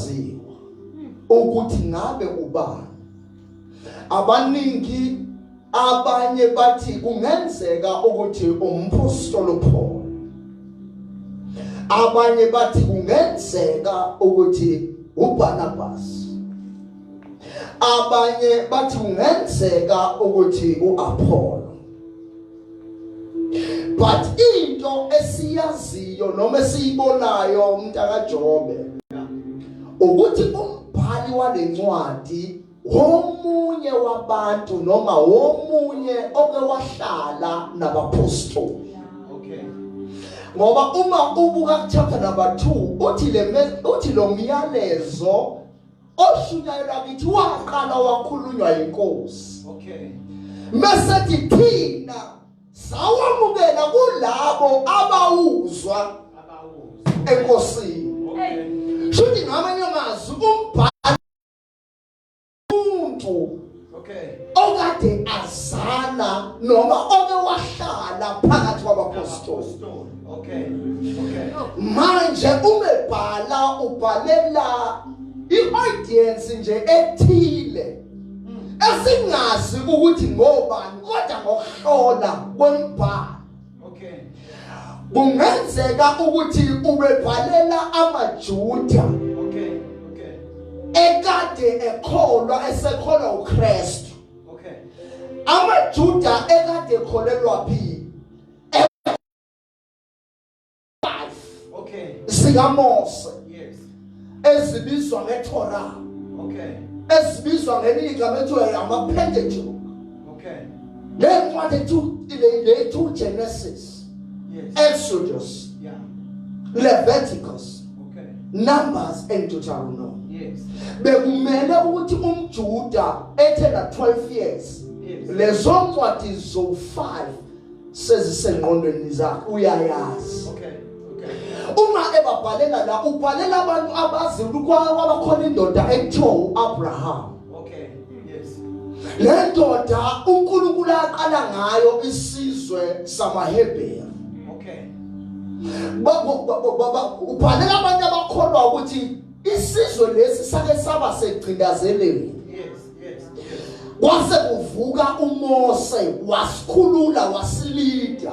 Akwaziwa ukuthi ngabe ubani. Abaningi, abanye bathi kungenzeka ukuthi umpostoli uPaul, abanye bathi kungenzeka ukuthi uBarnabas, abanye bathi kungenzeka ukuthi uApollo. But into esiyaziyo noma esiyibonayo, umntaka Jobe, ukuthi umbhali walencwadi womunye wabantu noma womunye oke wahlala nabapostoli. Ngoba uma ubuka chapter number 2, uthi le uthi lo myalezo oshunyayelwa kithi waqala wakhulunywa inkosi. Mase thina sawamukela kulabo abawuzwa enkosini. Shuthi ngamanye amazwi umbhalo umuntu okade azana noma oke wahlala phakathi kwabapostoli. Manje umebhala ubhalela i-audience nje ethile esingazi ukuthi ngobani, kodwa ngokuhlola kwembhalo kungenzeka ukuthi ubebhalela amaJuda ekade ekholwa, esekholwa uKristu. AmaJuda ekade ekholelwa phi? SikaMose, ezibizwa ngeTorah, ezibizwa ngelinye igama ethiwa ama-Pentateuch. Le ncwadi ethu le two Genesis, Exodus, Leviticus, Numbers and Deuteronomy. Bekumele ukuthi umJuda ethe na 12 years, lezo ncwadi zo5 sezisengqondweni zakhe, uyayazi. Uma ebabhalela la, ubhalela abantu abazi ukuthi kwabakhona indoda ekuthiwa uAbraham. Le ndoda uNkulunkulu aqala ngayo isizwe samaHebheru. Ubhalela abantu abakholwa ukuthi isizwe lesi sake saba segcindazeleni. Kwase kuvuka uMose, wasikhulula, wasilida.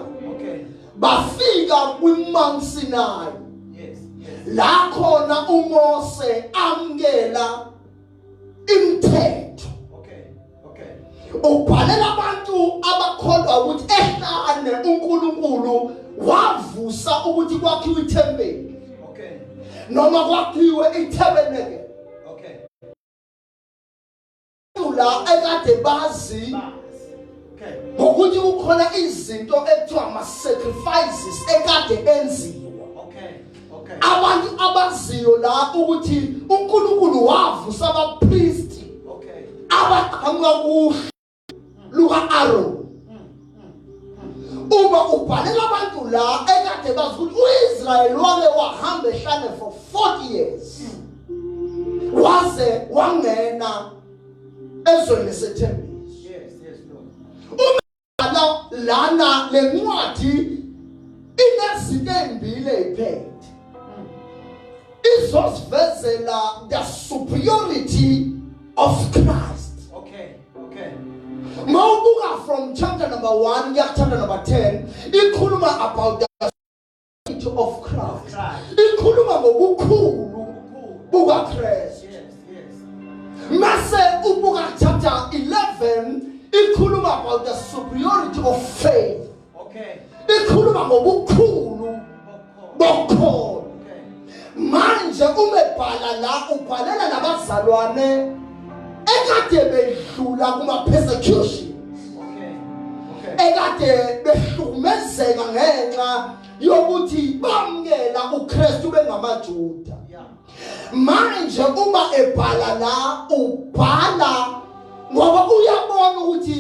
Bafika kwiMount Sinai. La khona uMose amkela imithetho. Ubhalela abantu abakholwa ukuthi ehlane uNkulunkulu wavusa ukuthi kwakhiwe ithempeli. Noma kwakhiwe itabernacle. La ekade bazi ngokuthi kukhona izinto ekuthiwa ama-sacrifices ekade enziwa. Abantu abaziyo la ukuthi uNkulunkulu wavusa abapristi abaqhamuka kuhle luka-Aaron. Uma ubhalela abantu la ekade bazi ukuthi uIsrael wake wahamba ehlane for 40 years, waze wangena ezweni lesethembiso. Yes, Lord. Uma lana lencwadi inezinto ezimbili eziphethe, izosivezela the superiority of Christ. Mawubuka from chapter number 1 kuya chapter number 10, ikhuluma about the superiority of Christ. Ikhuluma ngobukhulu bukaKristu. Mase ubuka chapter 11, ikhuluma about the superiority of faith. Ikhuluma ngobukhulu bokholo. Manje umebhala la ubhalela nabazalwane ekade bedlula kuma persecutions, ekade behlukumezeka ngenxa yokuthi bamukela uKristu bengamaJuda. Manje uma ebhala la, ubhala ngoba uyabona ukuthi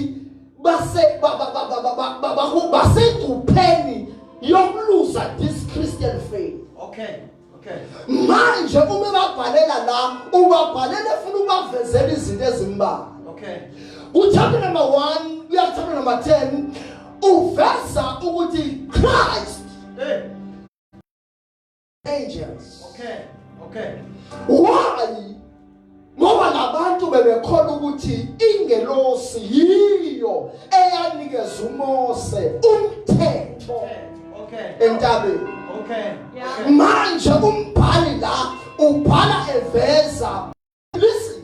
base basengcupheni yokuluza this Christian faith. Manje uma babhalela la, ubabhalela efuna ukubavezela izinto ezimbalwa. Ku-chapter number 1 kuya chapter number 10, uveza ukuthi Christ Hey. angels. Okay. Okay. Why? Ngoba labantu bebekholwa ukuthi ingelosi yiyo eyanikeza uMose umthetho. Okay. Entabeni. Okay. Yeah. Manje umbhali la ubhala eveza listen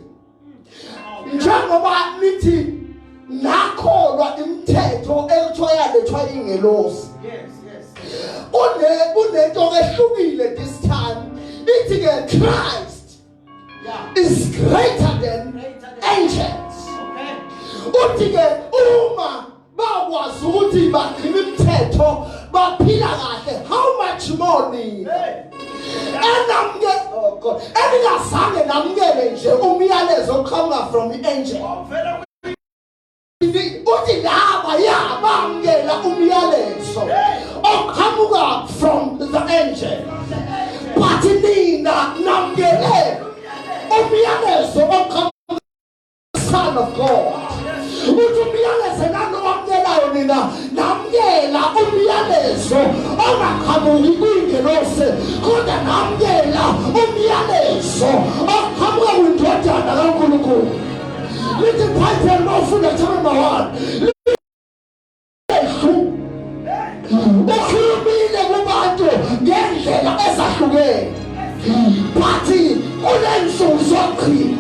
njengoba nithi nakholwa imithetho ekuthiwa yalethwa ingelosi. Yes, yes. Une kunento ehlukile this time ithi ke Christ is greater than angels. Okay. Uthi ke uma bakwazi ukuthi bagcine imithetho baphila kahle how much more nina enamke oh God eningazange namukele nje umyalezo oqhamuka from i-angel. Uthi laba ya bamukela umyalezo oqhamuka from the angel but nina namukele umyalezo oqhamuka Son of God. Uthi umyalezo nalowamukelayo nina namukela umyalezo ongaqhamuki kwingelosi kodwa namukela umyalezo oqhamuka kwindodana kaNkulunkulu. Lithi iBhayibheli uma ufunda chapter number 1 ukhulumile kubantu ngendlela ezahlukene but kunensuku zokugcina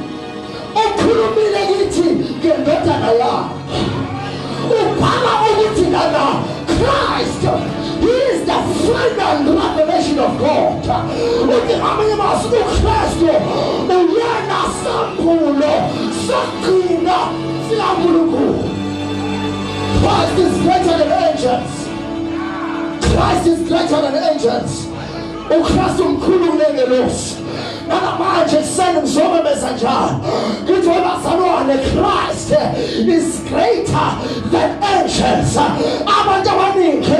ukhulumile kithi ngendodana yakhe ubhala ukuthi lana Christ he is the final revelation of God uthi ngamanye amazwi uKristu uyena sambulo sokugcina sikaNkulunkulu Christ is greater than angels. Christ is greater than angels. uKristu mkhulu kunengelosi. Namanje kuseni ngizomemeza njalo. Ngithi webazalwane Christ is greater than angels. Abantu abaningi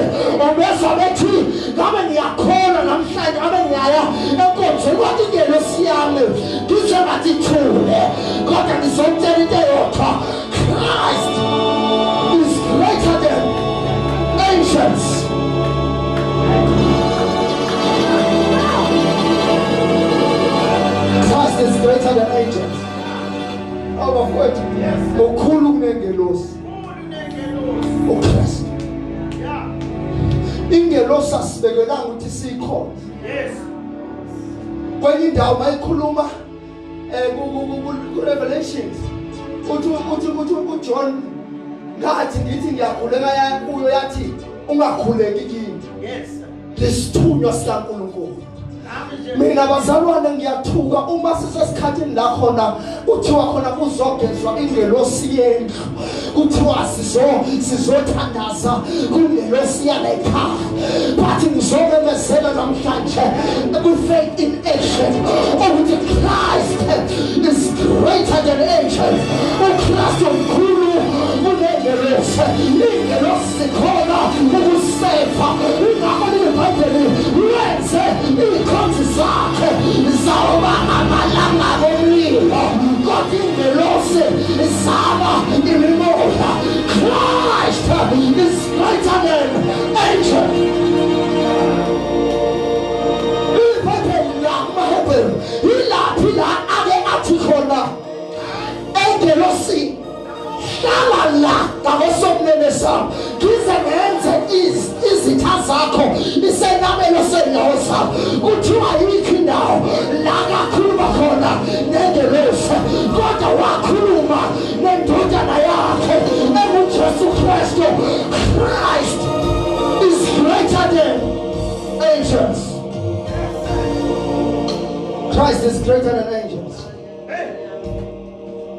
ubezwa bethi ngabe ngiyakholwa namhlanje ngabe ngiyaya enkonzweni kodwa ingelosi yami ngizwe ngathi ithule kodwa ngizomtshela into eyodwa Christ is greater than angels. Christ is greater than angels. Abafowethu, ukhulu kunengelosi. uKristu. Ingelosi asibekelanga ukuthi siyikhonze. Yes. Kwenye indawo mayikhuluma eh ku Revelations uthi uthi uthi uJohn ngathi ngithi ngiyakhuleka ya kuyo yathi ungakhuleki kimi. Yes. Lesithunywa sikaNkulunkulu. Mina bazalwane ngiyathuka uma sisesikhathini la khona kuthiwa khona kuzogezwa ingelosi yendlu kuthiwa sizo sizothandaza kungelosi yala ekhaya but ngizomemezela namhlanje kwi-faith in action ukuthi Christ is greater than angels uKristu mkhulu kunengelosi ingelosi zikhona ukusefa ingakho libhayibheli wenze iy'khonzi zakhe zawuba amalanga omlilo kodwa ingelosi zaba imimoya Christ is greater than angel ibhayibheli la kumahebheru yilaphi la ake athi khona engelosini hlala la ngakosokunene sami ngize ngenze izitha zakho isenabelo senyawo zakho kuthiwa yikho indawo la kakhuluma khona nengelosi kodwa wakhuluma nendodana yakhe enguJesu Kristu Christ is greater than angels Christ is greater than angels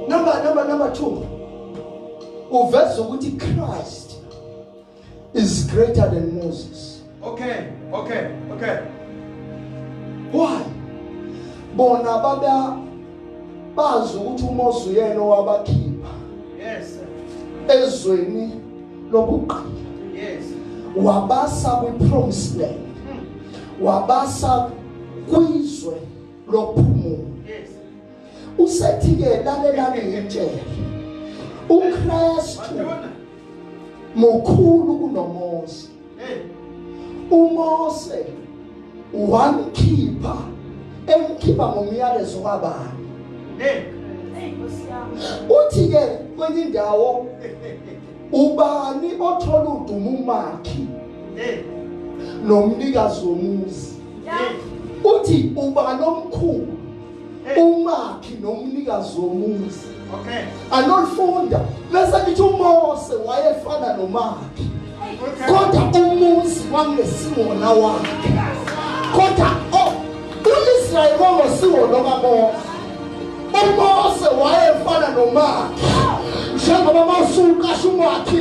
Number number number 2. Uveza ukuthi Christ is greater than Moses. Okay, okay, okay. Why? Bona baba bazi ukuthi uMose uyena owabakhipha. Yes. Ezweni lobugqila. Yes. Wabasa kwi promised land. Wabasa kwizwe lokuphumula. Yes. Usethi-ke lalelani ngitshele uKristu mukhulu kunoMose. UMose wamkhipha Emkhipha ngomyalezo kabani? Hey. Uthi ke kwenye indawo ubani othola udumo umakhi Hey. nomnikazi womuzi? Hey. Uthi ubani omkhulu Hey. umakhi nomnikazi womuzi? Okay. Anolifunda bese lithi uMose wayefana nomakhi. Okay. Kodwa umuzi wangesiwona wakhe. Kodwa uIsrayeli wangesiwona kaMose. uMose wayefana nomakhi. Njengoba mawusuqasha umakhi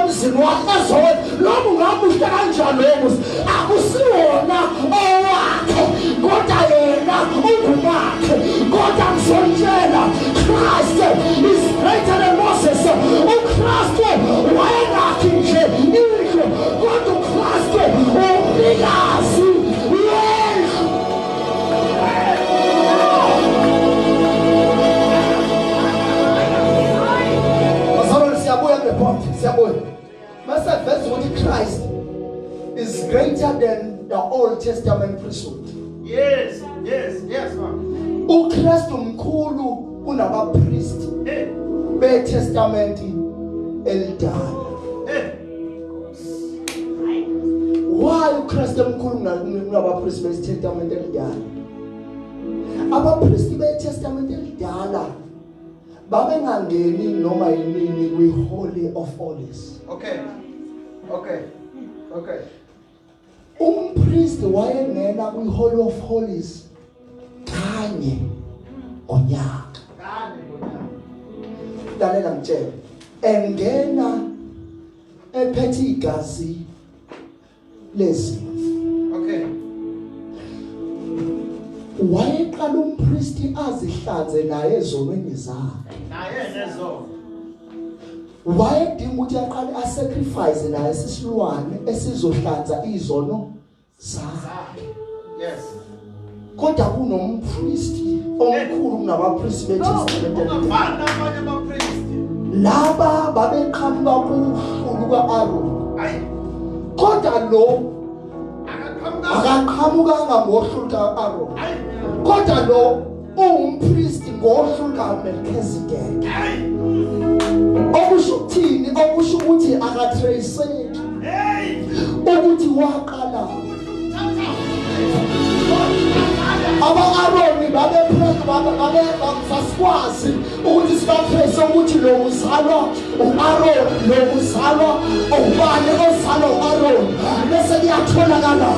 emzini wakhe ezowe noma ungamuhle kanjani lowo muzi akusiwona owakhe kodwa yena ungumakhi. Kodwa ngizonitshela Christ is greater than Moses. uKristu wayengakhi nje indlu kodwa uKristu umnikazi wendlu. Bazalwane siyabuya kule point, siyabuya. Mase veza ukuthi Christ is greater than the Old Testament priesthood. Yes. Yes. Yes, ma'am. uKristu mkhulu kunabapriest Hey. beTestament elidala. Hey. Why uKristu mkhulu kunabapriest beTestament elidala? Abapriest beTestament elidala babengangeni noma yinini kwi-Holy of Holies. Okay. Okay. Okay. Umpriest wayengena kwi-Holy of Holies kanye ngonyaka. Kanye ngonyaka. Lalela ngitshele. Engena ephethe igazi lezimvu. Okay. Wayeqala umpriest azihlanze naye ezonweni zakhe. Naye nezono. Wayedinga ukuthi aqale asacrifice naye sisilwane esizohlanza izono zakhe. Yes. Kodwa kunompriest omkhulu kunabapriest beTestament elidala. Ungafani nabanye abapriest. Laba babeqhamuka kuhlu luka-Aaron. Hayi. Kodwa lo Akaqhamuka. akaqhamukanga ngohlu luka-Aaron. Hayi. Kodwa lo uwumpriest ngohlu lukaMelchizedek. Hayi. Okusho ukuthini? Okusho ukuthi akatraceeki Hey. ukuthi waqala. Aba-Aroni babeprest babe sasikwazi ukuthi sibatrace ukuthi lo uzalwa u-Aaron, lo uzalwa ubani ozalwa u-Aaron, bese kuyatholakala.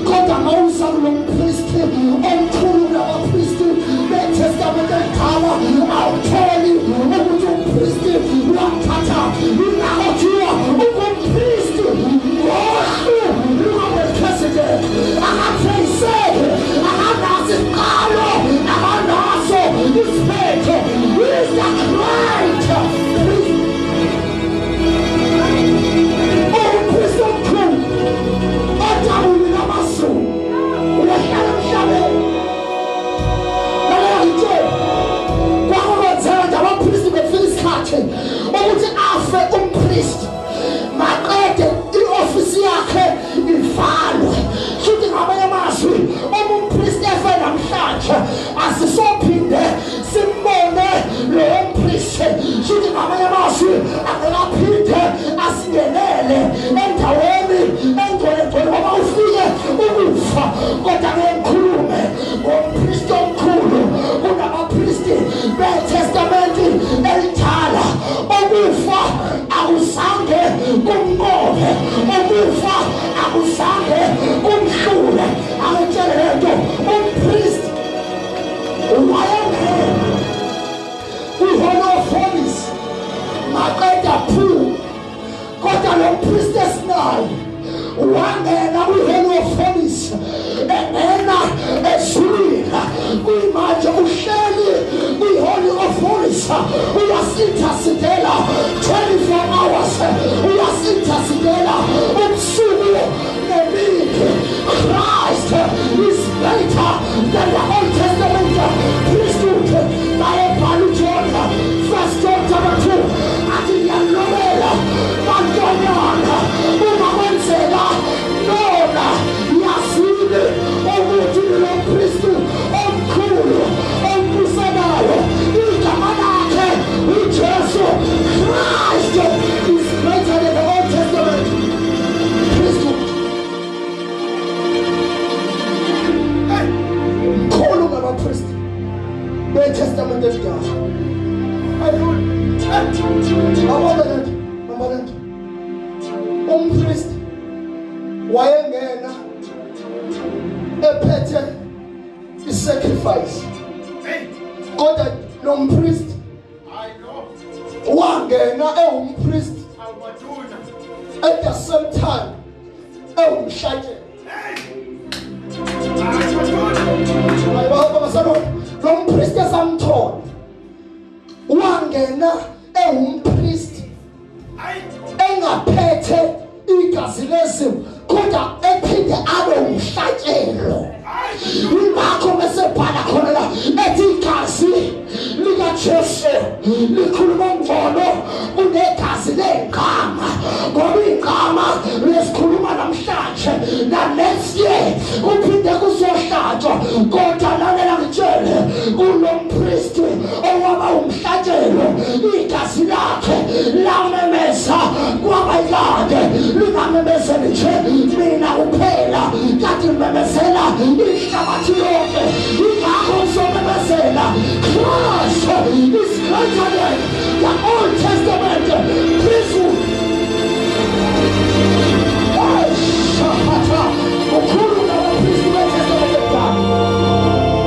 Kodwa mawuza kulo mpriest omkhulu kunabapristi beTestament elidala awutholi ukuthi umpriest wamthatha. Ingakho kuthiwa ungumpriest ngohlu lukaMelchizedek. Akatraceeki, akanaso isiqalo, akanaso isiphetho. He is the great priest. Umpriest omkhulu odabulile amazulu uyahlala emhlabeni. Lalela ngitshele, kwakukwenzeka nje abapristi befika isikhathi ukuthi afe umpristi maqede i-ofisi yakhe ivalwe. Futhi ngamanye amazwi uma umpristi efe namhlanje asisophinde simbone lowo mpristi. Futhi ngamanye amazwi angekaphinde asingenele endaweni engcwele ngcwele ngoba ufike ukufa. Kodwa ngeke ngikhulume ngompristi omkhulu kunabapristi beTestament elidala. Ukufa akuzange kumnqobe, ukufa akuzange kumhlule. Angitshele lento, umpriest beTestament elidala. Abona lento, mama lento. Umpriest wayengena ephethe i-sacrifice. Kodwa lo mpriest wangena ewumpriest at the same time ewumhlatshelo. Lo mpriest esamthola wangena ewumpriest engaphethe igazi lezimvu kodwa ephinde abe umhlatshelo. Ingakho mesebhala khona la ethi igazi likaJesu likhuluma ngcono kunegazi lengqama, ngoba ingqama lesikhuluma namhlanje na next year kuphinde kuzohlatshwa. Kodwa lalela ngitshele, kulo mpristi owaba umhlatshelo igazi lakhe lamemeza kwaba yikade lingamemezeli nje mina kuphela, kanti limemezela inhlabathi yonke. Ingakho uzomemezela Christ is greater than the Old Testament priesthood. Shaphatha ukhulu nabapristi beTestament elidala.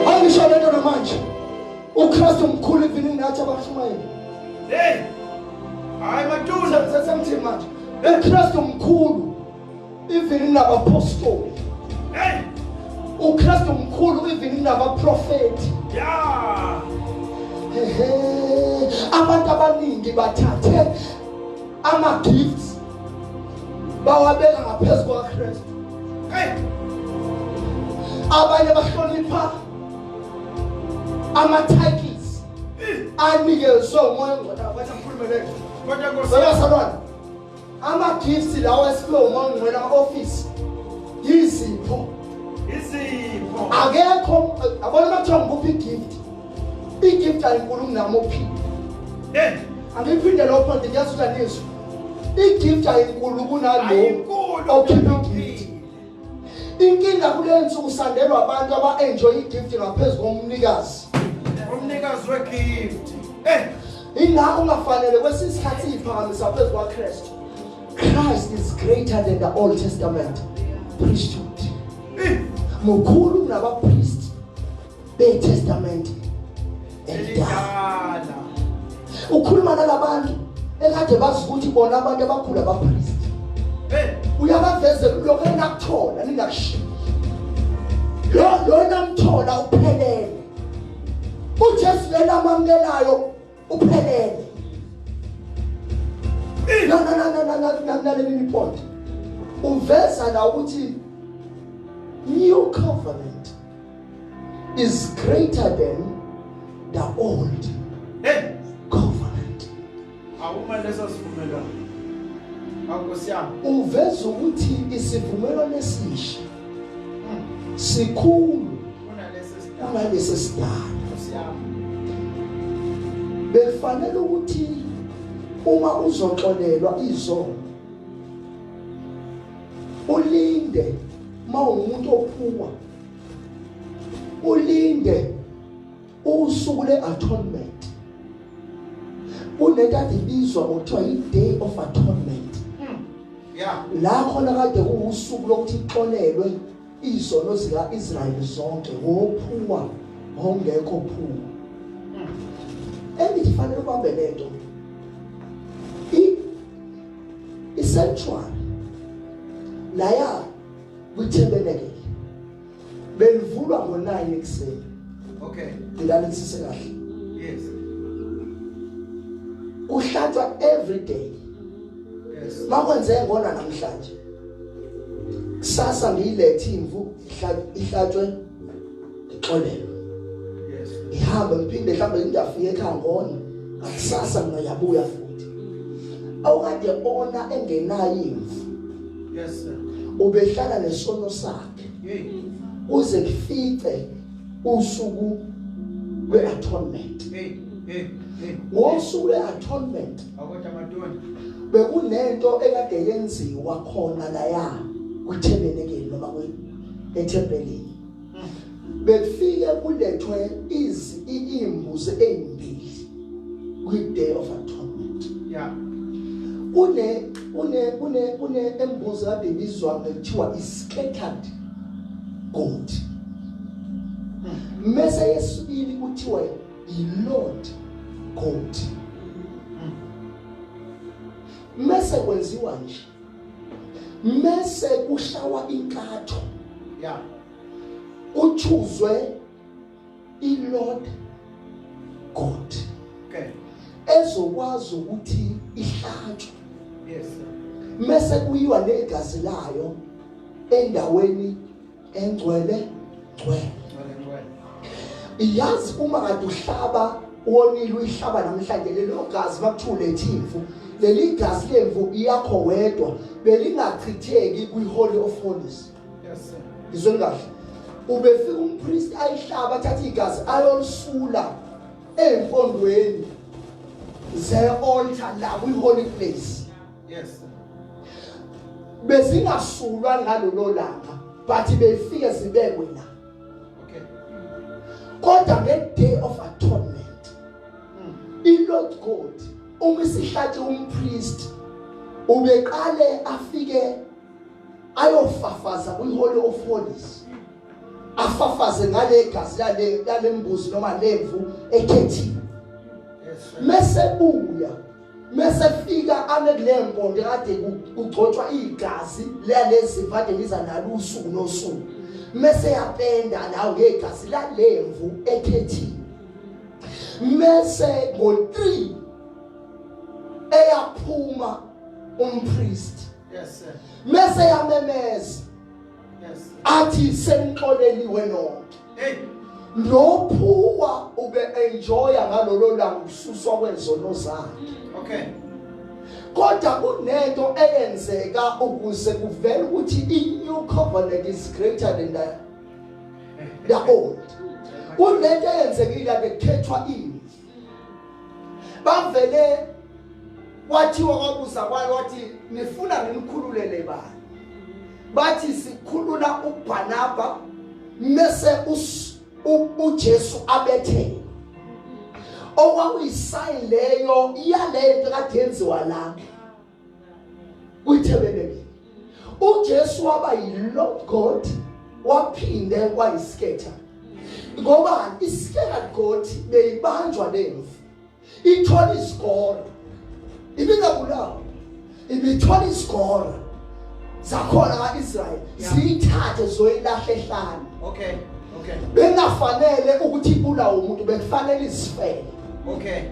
Angisho lento namanje, uKristu mkhulu even nathi abashumayeli. Hey. Hayi maduna. Sesengithini manje? uKristu mkhulu even nabapostoli. Hey. uKristu mkhulu even nabaprofeti. Yeah. Ehe, abantu abaningi bathathe ama gifts bawabeka ngaphezu kwaKristu. Hey. Abanye bahlonipha ama titles anikezwe uMoya oNgcwele. Bathi ngikhulume lento. Kodwa Nkosi. Bazalwane, ama gifts lawa esiphiwe uMoya oNgcwele, ama office, yizipho. Izipho. Akekho abona makuthiwa ngikuphi igift. Igift ayinkulu kunami ophile. Hey. Angiphinde lo point, ngiyazi ukuthi anizwa. Igift ayinkulu kunalo Ayinkulu okhipha igift. Inkinga kule nsuku sandelwa abantu aba-enjoy igift ngaphezu komnikazi. Umnikazi wegift. Hey. Ingakho ungafanele kwesinye isikhathi iy'phakamisa phezu kwaKristu. Christ is greater than the Old Testament priesthood. Mukhulu kunabapriest beTestament elidala. Elidala. Ukhuluma nalabantu ekade bazi ukuthi bona abantu abakhulu abapriest. Hey. Uyabavezela lokho enakuthola ningakushiyi. Lo lona mthola uphelele. uJesu lena mamukelayo uphelele. No no no no no no, naleli point. Uveza la ukuthi new covenant is greater than the old Hey. covenant. Awuma leso sivumelwano. Nkosi yami. Uveza ukuthi isivumelwano esisha sikhulu Kunalesi sidala. kunalesi sidala. Nkosi yami. Bekufanele ukuthi uma uzoxolelwa izono ulinde, mawumuntu ophuwa ulinde usuku le-atonement. Kunento ade ibizwa ngokuthiwa i-day of atonement, la khona kade kuwusuku lokuthi ixolelwe izono zika-Israyeli zonke, wophuwa ngongekho phuwa. Engithi fanele ubambe lento, i-sanctuary laya kwithebenekele belivulwa ngo-9 ekuseni. Ngilalelisise kahle. Kuhlatshwa every day. Makwenzeke ngona namhlanje, kusasa ngiyilethe imvu ihlatshwe ngixolelwe. Ngihambe ngiphinde mhlawumbe ngingafika ekhaya ngona, ngakusasa ngiyabuya futhi. Awukade ona engenayo imvu, Yes sir. ubehlala nesono sakhe Hey. uze kufice usuku lwe-atonement. Hey. Hey. Hey. Ngosuku lwe-atonement Akodwa maduna. bekunento ekade yenziwa khona laya kwithebenekeli noma ethempelini. Bekufike kulethwe izi imbuzi ezimbili kwi day of atonement. Yeah. Kune kune kune kune embuzi kade ibizwa ngekuthiwa i scattered goat. Mese yesibili kuthiwa i Lord goat. Mese kwenziwa nje. Mese kushawa inkatho. Yeah. Kuchuzwe iLord God. Okay. Ezokwazi ukuthi ihlatshwe. Yes. Mese kuyiwa negazi layo endaweni engcwele ngcwele. Ngcwele ngcwele. Iyazi uma kade uhlaba wonile uyihlaba namhlanje lelo gazi makuthiwa ulethe imvu leli gazi lemvu iyakho wedwa belingachitheki kwi-holy of holies. Yes sir. Ngizweni kahle. Ubefika umpriest ayihlaba athathe igazi ayolisula empondweni ze-altar la kwi-holy place. Yes sir. Bezingasulwa ngalolo langa but befike zibekwe la. Okay. Kodwa nge-day of atonement i-Lord God uma isihlatshe umpriest ubeqale afike ayofafaza kwi-holy of holies afafaze ngale gazi lale lalembuzi noma lemvu ekhethiwe mese buya mese fika ame kule mpondo kade kugcotshwa igazi lalezi kade liza nalo usuku nosuku mese yapenda lawo ngegazi lalemvu ekhethiwe mese ngo3 eyaphuma umpriest Yes sir. Mese yamemeza. Yes. Athi senixoleliwe nonke. Hey. Lophuwa ube enjoya ngalolo langa ukususwa kwezono zakhe. Okay. Kodwa kunento eyenzeka ukuze kuvele ukuthi i new covenant is greater than the old. Kunento eyenzekile bekukhethwa imvu. Bavele Kwathiwa kwabuza kwayo wathi nifuna nginikhululele bani? Bathi sikhulula uBarnaba mese uJesu abethele. Okwakuyisayini leyo yalento kade yenziwa la kwithebenekile. uJesu waba yiLord God waphinde wayisketha. Ngoba isketha God beyibanjwa lemvu. Ithola izikolo ibingabulawa ibithola izikolo zakhona ka-Israyeli ziyithathe zoyilahla ehlane. Okay. Okay. Bengafanele ukuthi ibulawe umuntu bekufanele izifele. Okay.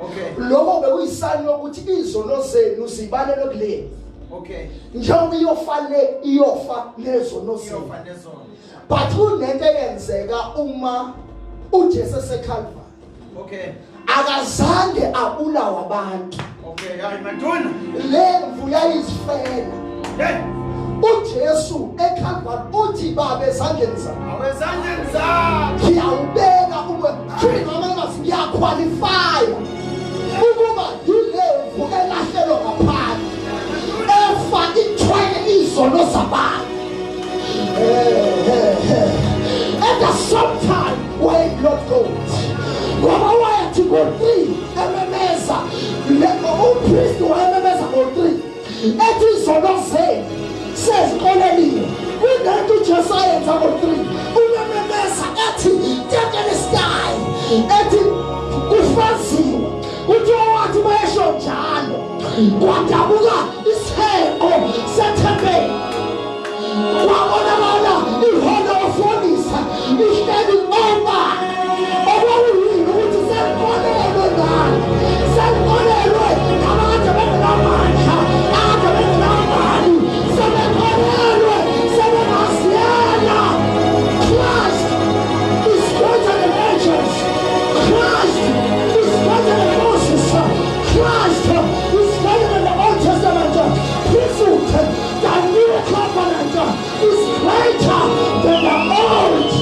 Okay. Lokho bekuyisani lokuthi izono zenu zibalelwe kuleli. Okay. Njengoba iyofa le iyofa nezono zenu. Iyofa nezono. But kunento eyenzeka uma uJesu eseCalvary. Okay. Akazange abulawa abantu. Okay, hayi maduna. Lemvu yayizifela. Hey. uJesu eCalvary uthi baba ezandleni zakho. Awezandleni zakho. Ngiyawubeka uwe. Shuthi ngamanye amazwi ngiyaqualify ukuba yilemvu elahlelwa ngaphandle. Efa ithwele izono zabantu. At the same time wayeyi-Lord God ngoba wayethi ngo-three ememeza umpristi wayememeza ngo-three ethi izono zenu seziqoleliwe kunento ujesu ayenza ngo-three umememeza ethi tetelestai ethi kufaziwe kuthiwa wathi bayesho njalo kwadabuka isihenqo sethempeli kwabonakala iholo ofonisa ihleli ngoba okwakuyini ukuthi seliqolelwe ngani seliqolelwe nabakade bengenamandla akade bengenamali sebeqolelwe sebengaziyela Christ is greater than angels Christ is greater than Moses Christ is greater than the Old Testament priesthood The new covenant is greater than the old.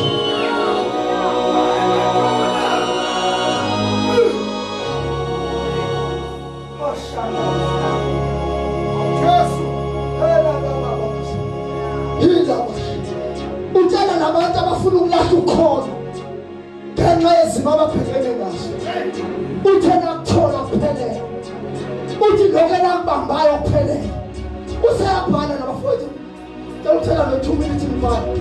Utshela labantu abafuna ukulahla ukholo. Ngenxa yezimo ababhekene nazo. Uthe nakuthola kuphelele. Uthi lokho enakubambayo kuphelele. Useyabhala nabafowethu. Cela ukuthela no 2 minutes ngivale.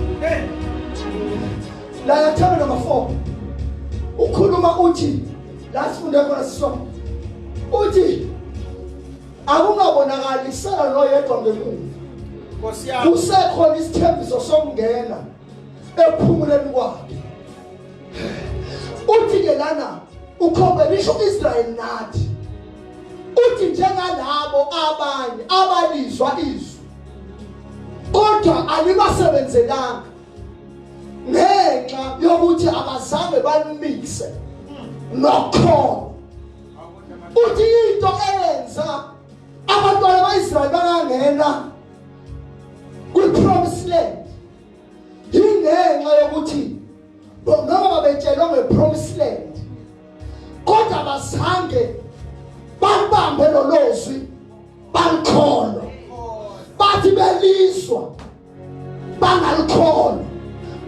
La yathela number 4. Ukhuluma uthi la sifunde khona sisonke. Uthi akungabonakali kusala noyedwa ngemuva. Nkosi yami. Kusekhona isithembiso sokungena ekuphumuleni kwakhe. Uthi ke lana ukhombelisha uIsrael nathi. Uthi njengalabo abanye abalizwa izwi kodwa alibasebenzelanga ngenxa yokuthi abazange balimise nokholo. Uthi into eyenza abantwana baIsrael bangangena kwi-promised land ingenxa yokuthi noma babetshelwa nge-promised land kodwa abazange balibambe lolozwi balikholwa bathi belizwa bangalikholwa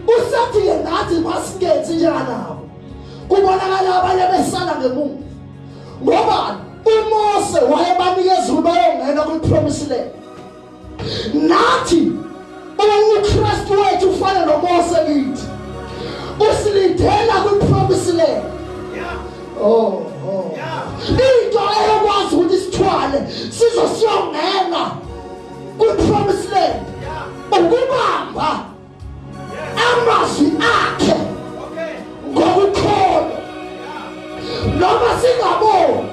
usathi-ke nathi masingenzi njenganabo kubonakala abanye besala ngemuva ngoba uMose wayebanikeza ukuba bayongena kwi-promised land nathi uKristu wethu ufana noMose kithi usilindela kwi-promised land oh, oh. Into eyokwazi ukuthi sithwale sizosiyongena kwi-promised land ukubamba amazwi akhe ngokukholwa noma singaboni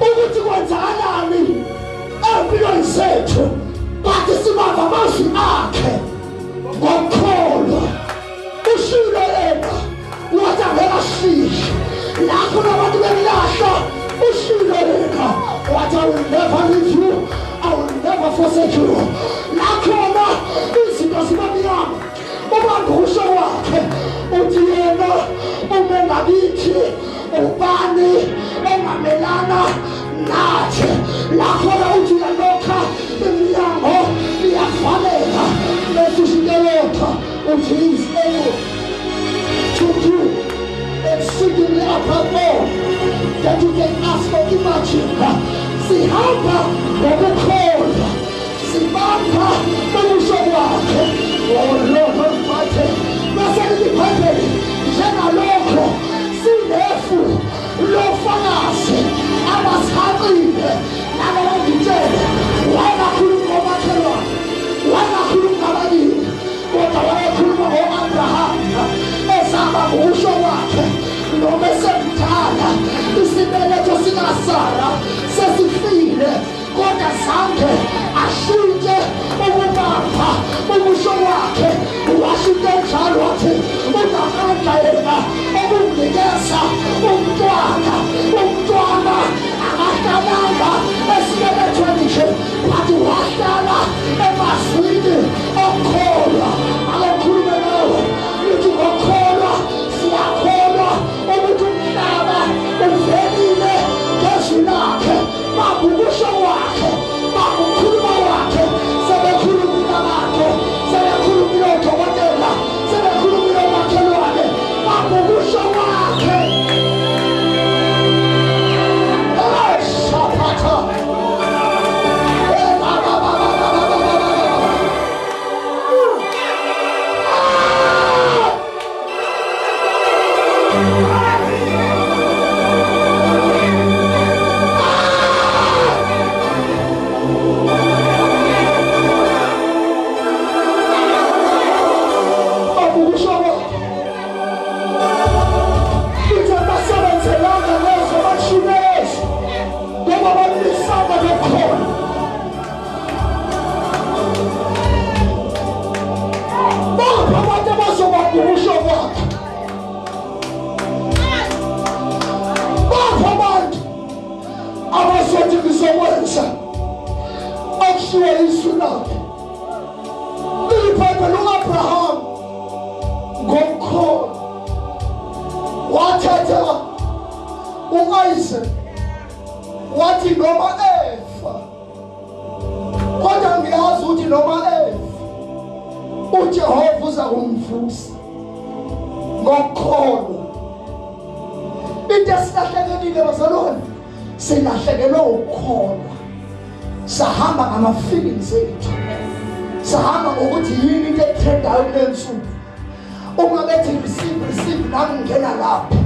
ukuthi kwenzakalani empilweni zethu but sibamba amazwi akhe ngokukholwa ushilo yena wathi angeke asishe lapho nabantu bekulahla ushilo yena wathi I will never leave you I will never forsake you lakhona izinto ziba mnyama ubamba ukusho kwakhe uthi yena ume ngakithi ubani ongamelana nathi lakhona uthi uyalokha iminyango iyavaleka bese ushintelokha uthi is able to do exceedingly above all that you can ask or imagine. Sihamba ngokukholwa, sibamba ukusho kwakhe. Oh Lord Almighty, bese lithi iBhayibheli njengalokho sinefu lofakazi abasihaqile nalaba ngitshele wayengakhulumi ngomakhelwane, wayengakhulumi ngababili, kodwa wayekhuluma ngo-Abraham esaba ngokusho kwakhe noma esemdala isibeletho sikaSara sesifile kodwa zange ashintshe ukubamba ukusho kwakhe washintsha njalo wathi unamandla yena okunginikeza umntwana umntwana akahlalanga esibelethweni nje but wahlala emazwini okukholwa akokhulume nawe lithi ngokukholwa siyakholwa ukuthi umhlaba uvelile ngezwi lakhe babukusho kwakhe babukhuluma kwakhe sebekhulumile abantu sebekhulumile odokotela sebekhulumile omakhelwane babukusho kwakhe Shapata. Babukusho kwakhe Ithe basebenzelanga lezo bashumayezi ngoba bamisana bekhona. Baphi abantu abazobamba ukusho kwakhe? Baphi abantu abazothi ngizokwenza okushiwo izwi lakhe? LiBhayibheli u-Abraham ngokukholwa wathatha u-Isaac wathi noma efa kodwa ngiyazi ukuthi noma efa uJehova uza kumvusa ngokukholwa. Into esilahlekelile bazalwane, silahlekelwe ukukholwa. Sahamba ngama-feelings ethu, sahamba ngokuthi yini into etrendayo kule nsuku. Uma bethi receive, receive, nami ngingena lapho,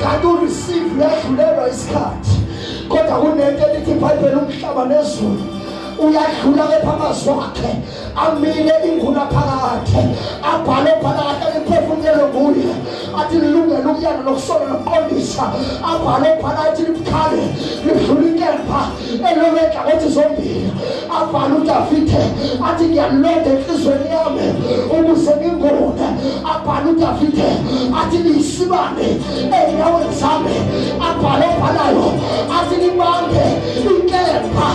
kanti ureceive uyadlulelwa isikhathi. Kodwa kunento elithi iBhayibheli, umhlaba nezulu uyadlula, kepha amazwi akhe amile ingunaphakade. Abhale phakathi aliphefumulelwe nguye, athi lilungele ukuyana nokusola nokuqondisa. Abhale phakathi libukhali, lidlula inkemba elolwe nhlangothi zombili. Abhale uDavide athi ngiyalonda enhlizweni yami ukuze ngingone. Abhale uDavide athi liyisibane ey'nyaweni zami. Abhale obhalayo athi libambe inkemba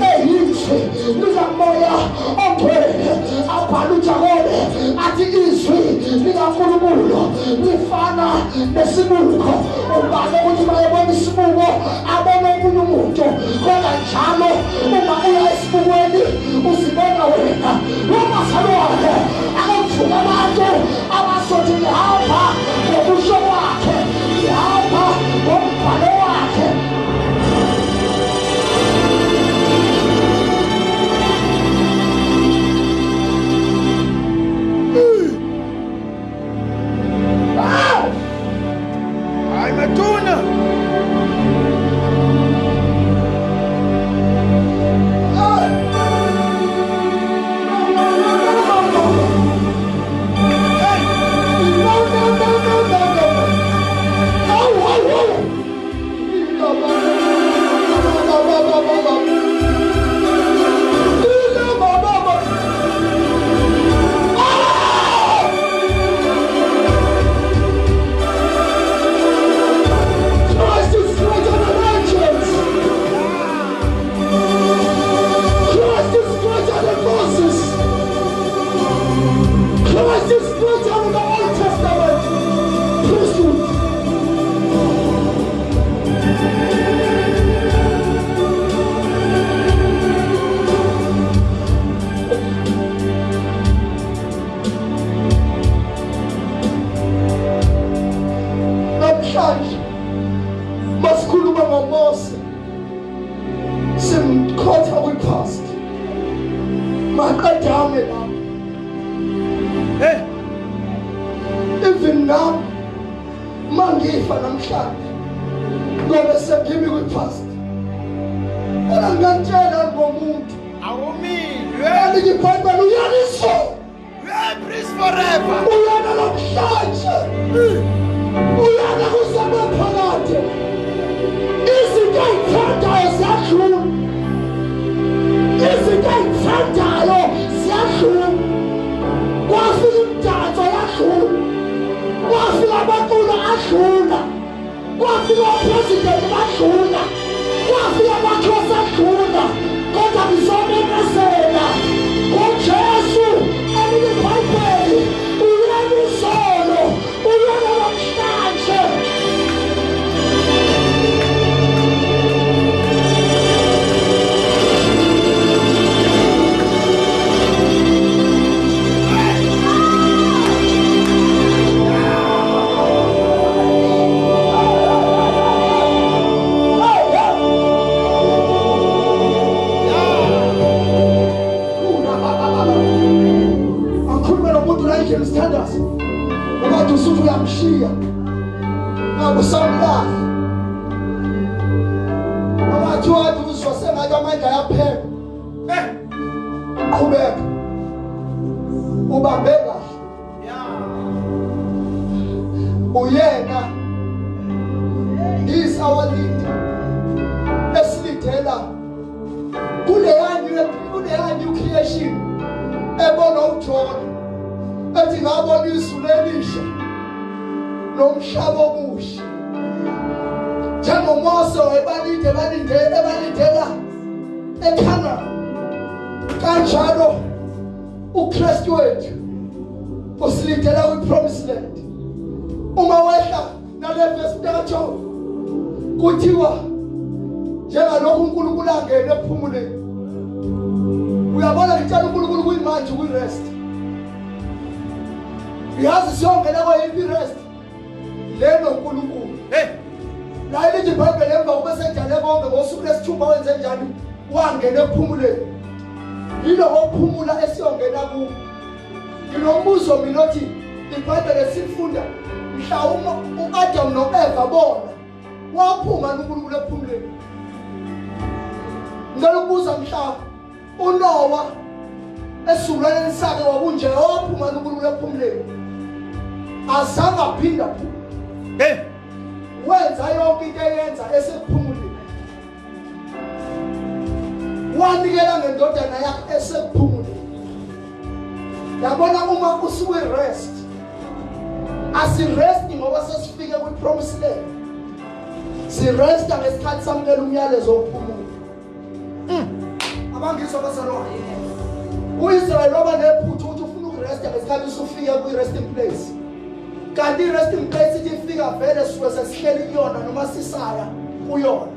eyizwi likaMoya oNgcwele. Abhale uJakobe athi izwi likaNkulunkulu lifana nesibuko. Ubani ukuthi bayebona isibuko abone omunye umuntu, kodwa njalo uma uya esibukweni uzibona wena. Wabazalwane, akavuka abantu abasothi ngihamba ngokusho kwakhe, ngihamba ngombhalo wakhe. Hayi maduna. No, no, no, no, no, no. Awu, awu, awu. Ba, ba, ba, ba, ba. Ba, ba, ba. Ah! Christ is greater than angels. Christ is greater than Moses. Christ is greater than the Old Testament priesthood. Namhlanje masikhuluma ngoMose, simkhotha kwi-past, maqedame lapho. Hey. Even nami mangifa namhlanje, ngoba sengimi kwi-past, kodwa ngingantshela ngomuntu Awumile. elinye iBhayibheli, uyena izolo, We are priest forever. uyena namhlanje, uyena kuze phakade. Izinto ey'thandayo ziyadlula, izinto ey'thandayo ziyadlula. Kwafika imidanso yadlula, kwafika amaculo adlula, kwafika opresidenti badlula, kwafika amakhosi adlula, kodwa ngizomemezela ngoJesu. Elinye iBhayibheli, uyena izolo, uyena namhlanje. Hey, hey! Angikhulume nomuntu la endlini, sithandaza, ukade usuthi uyamshiya, ngabe usamlahla, abathi wathi uzwa sengathi amandla ayaphela. Hey. Qhubeka ubambe kahle. Uyena, he is our leader, esilidela kuleya new creation ebona uJohn ethi ngabona izulu elisha nomhlaba omusha, njengoMose wayebalinde, balinde, ebalindela eCanaan, kanjalo uKristu wethu usilindela kwi-promised land. Uma wehla nale verse mntakaJohn, kuthiwa njengalokhu uNkulunkulu angene ekuphumuleni. Uyabona, ngitshela uNkulunkulu kuyimanje kwi-rest. Uyazi siyongena kwayiphi i-rest leno uNkulunkulu? Hey. La lithi iBhayibheli emva kube sejale konke ngosuku lesithupha wenze njani? Wangena ekuphumuleni. Yiloko kuphumula esiyongena kuko. Nginombuzo mina othi iBhayibheli esifunda mhlawumbe uAdam noEva bona waphuma uNkulunkulu ekuphumuleni. Ngicela ukubuza mhla uNowa esizukulwaneni sakhe wakunje waphuma uNkulunkulu ekuphumuleni. Azange aphinda phuma. Hey, Wenza yonke into eyenza esekuphumuleni. Wanikela ngendodana yakhe esekuphumuleni. Yabona uma usuke rest asiresti ngoba sesifike kwi-promise land. Siresta ngesikhathi samukela umyalezo wokuphumula. Abangizwa bazalwane. U-Israyeli waba nephutha ukuthi ufuna ukuresta ngesikhathi usufika kwi-resting place. Kanti i-resting place ithi ifika vele suke sesihleli kuyona noma sisaya kuyona.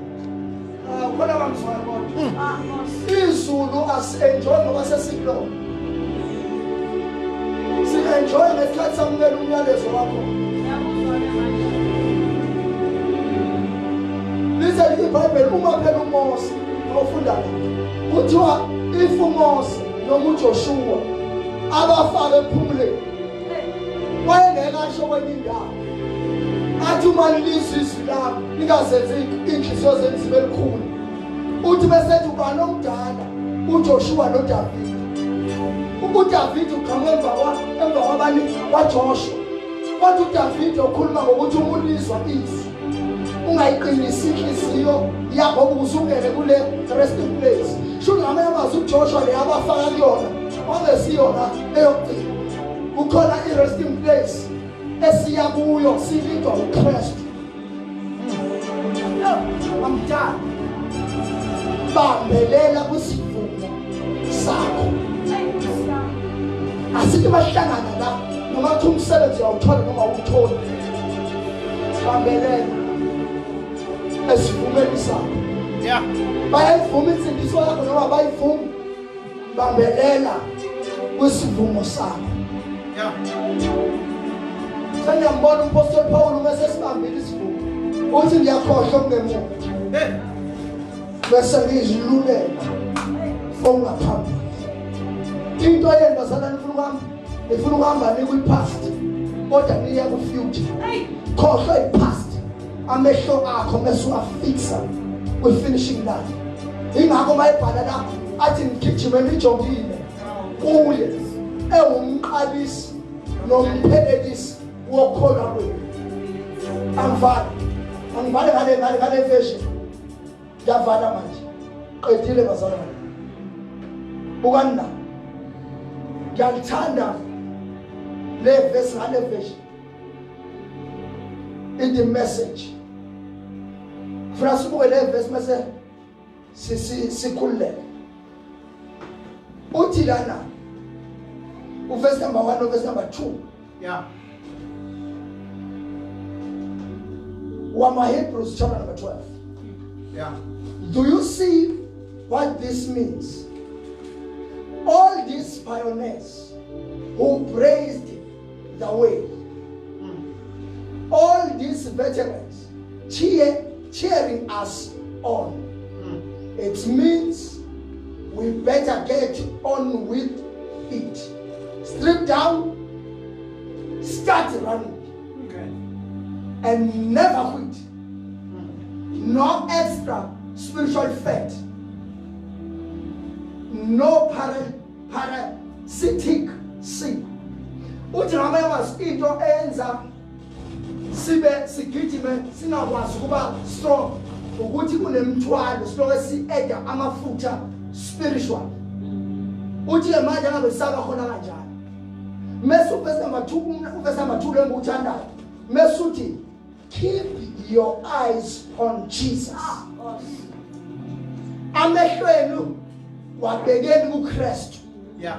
Ah, khona bangizwayo kodwa. Izulu asi-enjoy ngoba sesikulona. Si-enjoy ngesikhathi samukela umyalezo wakho. Lize iBhayibheli uma phela uMose awufunda la kuthiwa if uMose noma uJoshua abafake ekuphumuleni wayengeke asho kwenye indawo athi uma nilizwa izwi lami ningazenzi inhliziyo zenu zibe lukhuni uthi besethi ubani omdala uJoshua noDavide uDavide uqhamuka emva emva kwabani kwaJoshua kodwa uDavide ukhuluma ngokuthi uma ulizwa izwi ungayiqinisi inhliziyo yakho ukuze ungene kule resting place sho ngamanye amazwi uJoshua le abafaka kuyona ongesiyona eyokugcina kukhona i-resting place esiya kuyo silindwa uKristu amdala bambelela kwisivumo sakho asithi bahlangana la noma kuthiwa umsebenzi uyawuthola noma awutholi bambelela esivumeni sakho yeah bayayivuma insindiso yakho noma bayivumi bambelela kwisivumo sakho yeah sengiyambona umpostoli Paul uma sesibambile isivumo uthi ngiyakhohlwa okungemuva hey bese ngizilulela okungaphambili into yenu bazalwane ifuna ukuhamba ifuna ukuhamba nikwi-past kodwa niya ku-future khohlwa i-past amehlo akho mese uwafixa kwi-finishing line ingakho uma ebhala la athi ngigijime nijongile kuye ewumqalisi nomphelelisi wokholwa kwenu angivale angivale ngale ngale ngale version ngiyavala manje qedile bazalwane bukani la ngiyalithanda le verse ngale version in the message funa sibuke le verse mase sikhululeke uthi lana uverse number 1 noverse number 2 yeah wama Hebrews chapter number 12 yeah do you see what this means all these pioneers who praised the way all these veterans cheer, cheering us on it means we better get on with it strip down start running okay and never quit no extra spiritual fat no para, parasitic sin uthi ngamanye amazwi into eyenza sibe sigijime singakwazi ukuba strong ukuthi kunemithwalo siloke si-eda amafutha spiritual uthi ke manje angabe saba khona kanjani mese uvesi number 2 uvesi number 2 lo engiwuthandayo mese uthi keep your eyes on Jesus amehlo enu wabhekeni kuKristu yeah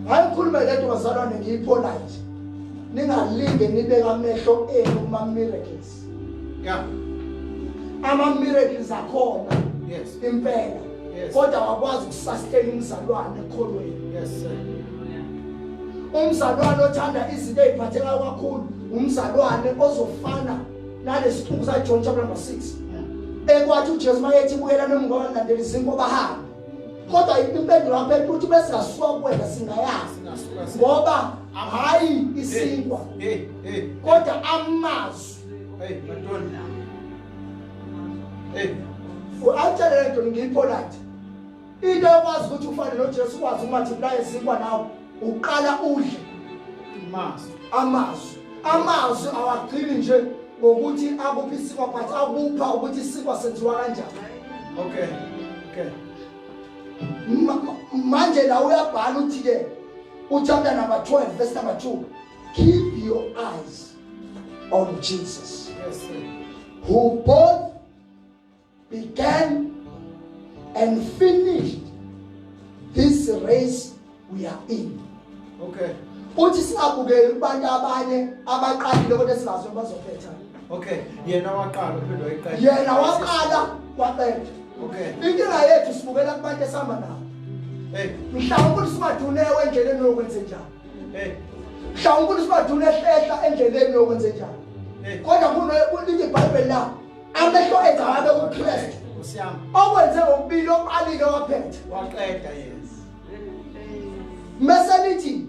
hayi ngikhulume lento bazalwane ngiyipolite ningalinge nibeke amehlo enu kuma miracles yeah ama miracles akhona yes impela Yes. kodwa awakwazi ukusustain umzalwane ekholweni yes sir umzalwane othanda izinto eziphathekayo kakhulu umzalwane ozofana nalesixuku saJohn chapter number 6 ekwathi uJesu mayethi buyela nomngane landela izinkwa bahambe kodwa impendulo kaPetru uthi besingasuka kuwena singayazi ngoba hayi isinkwa kodwa amazwi. Hey Matoni, hey. Uatshele lento ngiyipolite into yokwazi ukuthi ufane noJesu, ukwazi ukulaya isinkwa nawe uqala udle amazwi. Amazwi awagcini nje ngokuthi akuphi isinkwa, but akupha ukuthi isinkwa senziwa kanjani. Okay. Manje la uyabhala uthi ke uchapter number 12 verse number 2, keep your eyes on Jesus, Yes sir. who both began and finished this race we are in. Uthi singabukeli kubantu abanye abaqalile kodwa singazi bazophetha. Okay, yena waqala uphinde wayiqeda. Yena waqala waqeda. Inkinga yethu sibukela kubantu esihamba nabo. Mhlawumbe usimadunewe endleleni yokwenze njani. Mhlawumbe usimadune ehlehla endleleni yokwenze njani. Kodwa kulithi iBhayibheli la amehlo ethu abe kuKristu. Nkosi yami. Okwenze ngokubili oqalile waphetha. Waqeda, yes. Mase lithi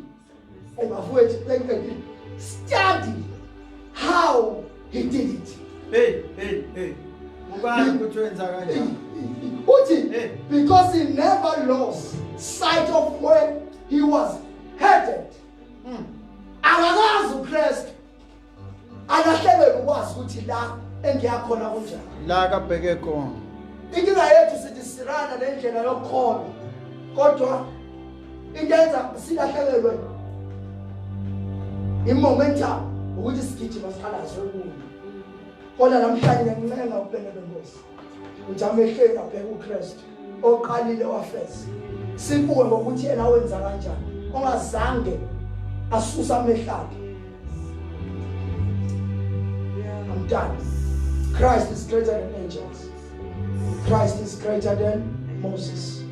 ebafowethu lenqedile, study how he did it. Hey hey hey. Ubani ukuthi wenza kanjani? Uthi because he never lost sight of where he was headed. Akakazi uKristu alahlelwe ukwazi ukuthi la engiyakhona kunjani. La kabheke khona. Inkinga yethu sithi sirana lendlela yokukholwa, kodwa into enza silahlekelwe imomentum ukuthi sigijima siqalaze kuyo. Kodwa namhlanje ngiyancenga ubene benkosi ukuthi amehlweni abheke uKristu oqalile wafeza, sibuke ngokuthi yena wenza kanjani ongazange asusa amehlo akhe. I'm done. Christ is greater than angels. Christ is greater than Moses.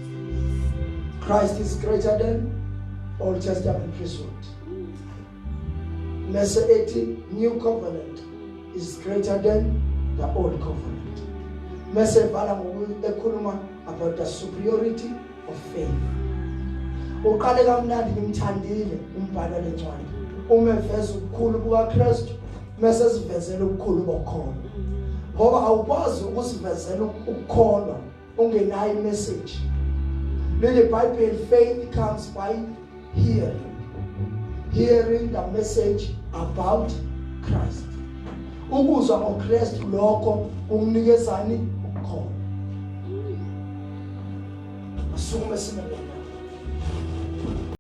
Christ is greater than Old Testament priesthood. Mese ethi new covenant is greater than the old covenant. Mese evala ekhuluma about the superiority of faith. Uqale kamnandi, ngimthandile umbhalo lencwadi. Uma eveza ubukhulu bukaKristu mase sivezela ubukhulu bokukholwa. Ngoba awukwazi ukusivezela ukukholwa ungenayo imessage. Leli Bible, faith comes by hearing. Hearing the message about Christ. Ukuzwa ngoKristu lokho kumnikezani ukukholwa. Asukume sime.